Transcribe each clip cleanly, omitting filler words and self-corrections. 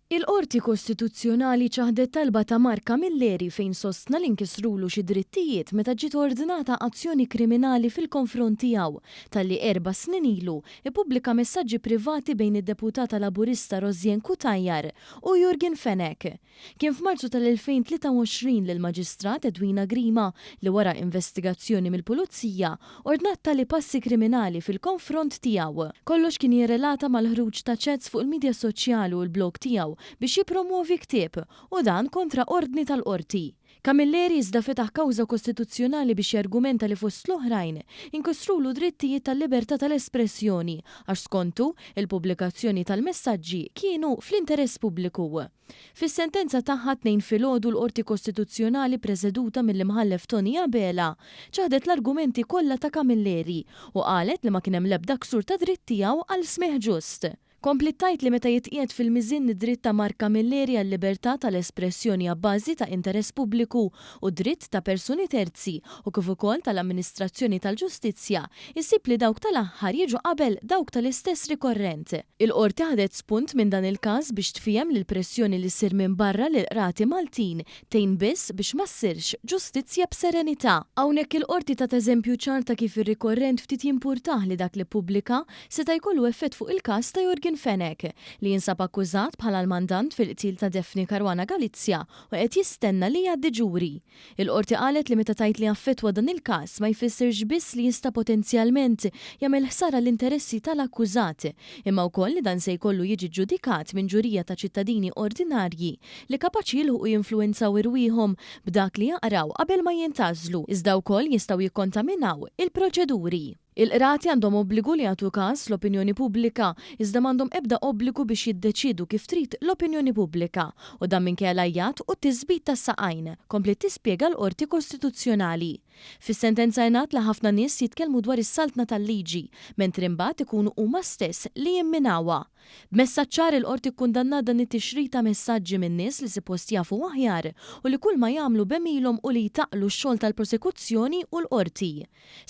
Il-Qorti Kostituzzjonali ċaħdet talba ta' Mark Camilleri fejn sostna li nkisrulu xi drittijiet meta ġiet ordnata azzjoni kriminali fil-konfront tiegħu talli erba' snin ilu ppubblika messaġġi privati bejn id-Deputata Laburista Rosianne Cutajar u Yorgen Fenech. Kien f'Marzu tal-2023 li l-Maġistrat Edwina Grima li wara investigazzjoni mill-Pulizija ordnat tali passi kriminali fil-konfront tiegħu. Kollox kien jirrelata mal-ħruġ ta' chats fuq il-midja soċjali u l-blog tiegħu biex jippromwovi ktieb u dan kontra ordni tal-Qorti. Camilleri iżda fetaħ kawża kostituzzjonali biex jargumenta li fost l-oħrajn inkisrulu drittijiet tal-libertà tal-espressjoni għax skontu, il-pubblikazzjoni tal-messaġġi kienu fl-interess pubbliku. Fis-sentenza tagħha t-Tnejn filgħodu l-Qorti Kostituzzjonali preseduta mill-Imħallef Toni Abela ċaħdet l-argumenti kollha ta' Camilleri u qalet li ma kien hemm l-ebda ksur ta' dritt tiegħu għal smigħ ġust. Kompliet tgħid li meta jitqiegħed fil-miżien id-dritt ta' Mark Camilleri għal-libertà tal-espressjoni abbażi ta' interess pubbliku u d-dritt ta' persuni terzi u kif ukoll tal-amministrazzjoni tal-ġustizzja, issib li dawk tal-aħħar jiġu qabel dawk tal-istess rikorrent. Il-Qorti ħadet spunt minn dan il-każ biex tfiehem li l-pressjoni li ssir minn barra lill-qrati Maltin tgħin biss biex ma ssirx ġustizzja b'serenità. Hawnhekk il-Qorti tat eżempju ċar ta' kif ir-rikorrent ftit jimpurtah li dak li ppubblika seta' jkollu effett fuq il-każ ta' Yorgen Fenech, li jinsab akkużat bħala l-mandant fil-qtil ta' Daphne Caruana Galizia u qed jistenna li jgħaddi ġuri. Il-Qorti qalet li meta tgħid li affettwa dan il-każ ma jfissirx biss li jista' potenzjalment jagħmel ħsara l-interessi tal-akkużat, imma wkoll li dan se jkollu jiġi ġġudikat minn ġurija ta' ċittadini ordinarji li kapaċi jilħqu jinfluwenzaw irwieħhom b'dak li jaqraw qabel ma jintgħażlu, iżda wkoll jistgħu jikkontaminaw il-proċeduri. Il-qrati għandhom obbligu li jagħtu każ l-opinjoni pubblika, iżda m'għandhom ebda obbligu biex jiddeċiedu kif trid l-opinjoni pubblika, u dan minkejja l-għajjat u t-tisbit tas-saqajn, kompliet tispjega l-Qorti Kostituzzjonali. Fis-sentenza ingħad li ħafna nies jitkellmu dwar is-saltna tal-liġi, mentri mbagħad ikunu huma stess li jimminawha. B'messaġġ ċar il-Qorti kkundannat dan it-tixrid ta' messaġġi minn nies li sipost jafu aħjar u li kulma jagħmlu b'għemilhom hu li jtaqqlu x-xogħol tal-prosekuzzjoni u l-Qorti.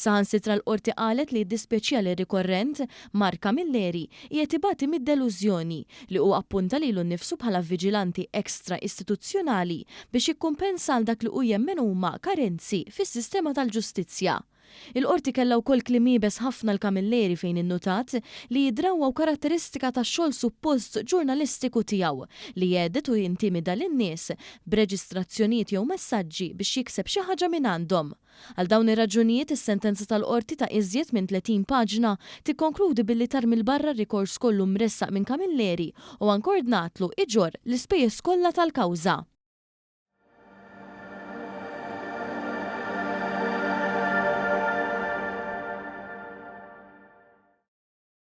Saħansitra l-Qorti qalet li jiddispjaċiha li r-rikorrent, Mark Camilleri, qiegħed ibati mid-delużjoni li hu appunta lilu nnifsu bħala viġilanti extra-istituzzjonali biex jikkumpensa għal dak li hu jemmen huma karenzi fis-sistema tal-ġustizzja. Il-Qorti kellha wkoll kliem iebes ħafna għal Camilleri fejn innutat li hi drawwa u karatteristika tax-xogħol suppost ġurnalistiku tiegħu li jgħedded u jintimida lin-nies b'reġistrazzjonijiet jew messaġġi biex jikseb xi ħaġa mingħandhom. Għal dawn ir-raġunijiet, is-sentenza tal-Qorti ta' iżjed minn 30 paġna tikkonkludi billi tarmi 'l barra r-rikors kollu mressaq minn Camilleri u anke ordnatlu iġorr l-ispejjeż kollha tal-kawża.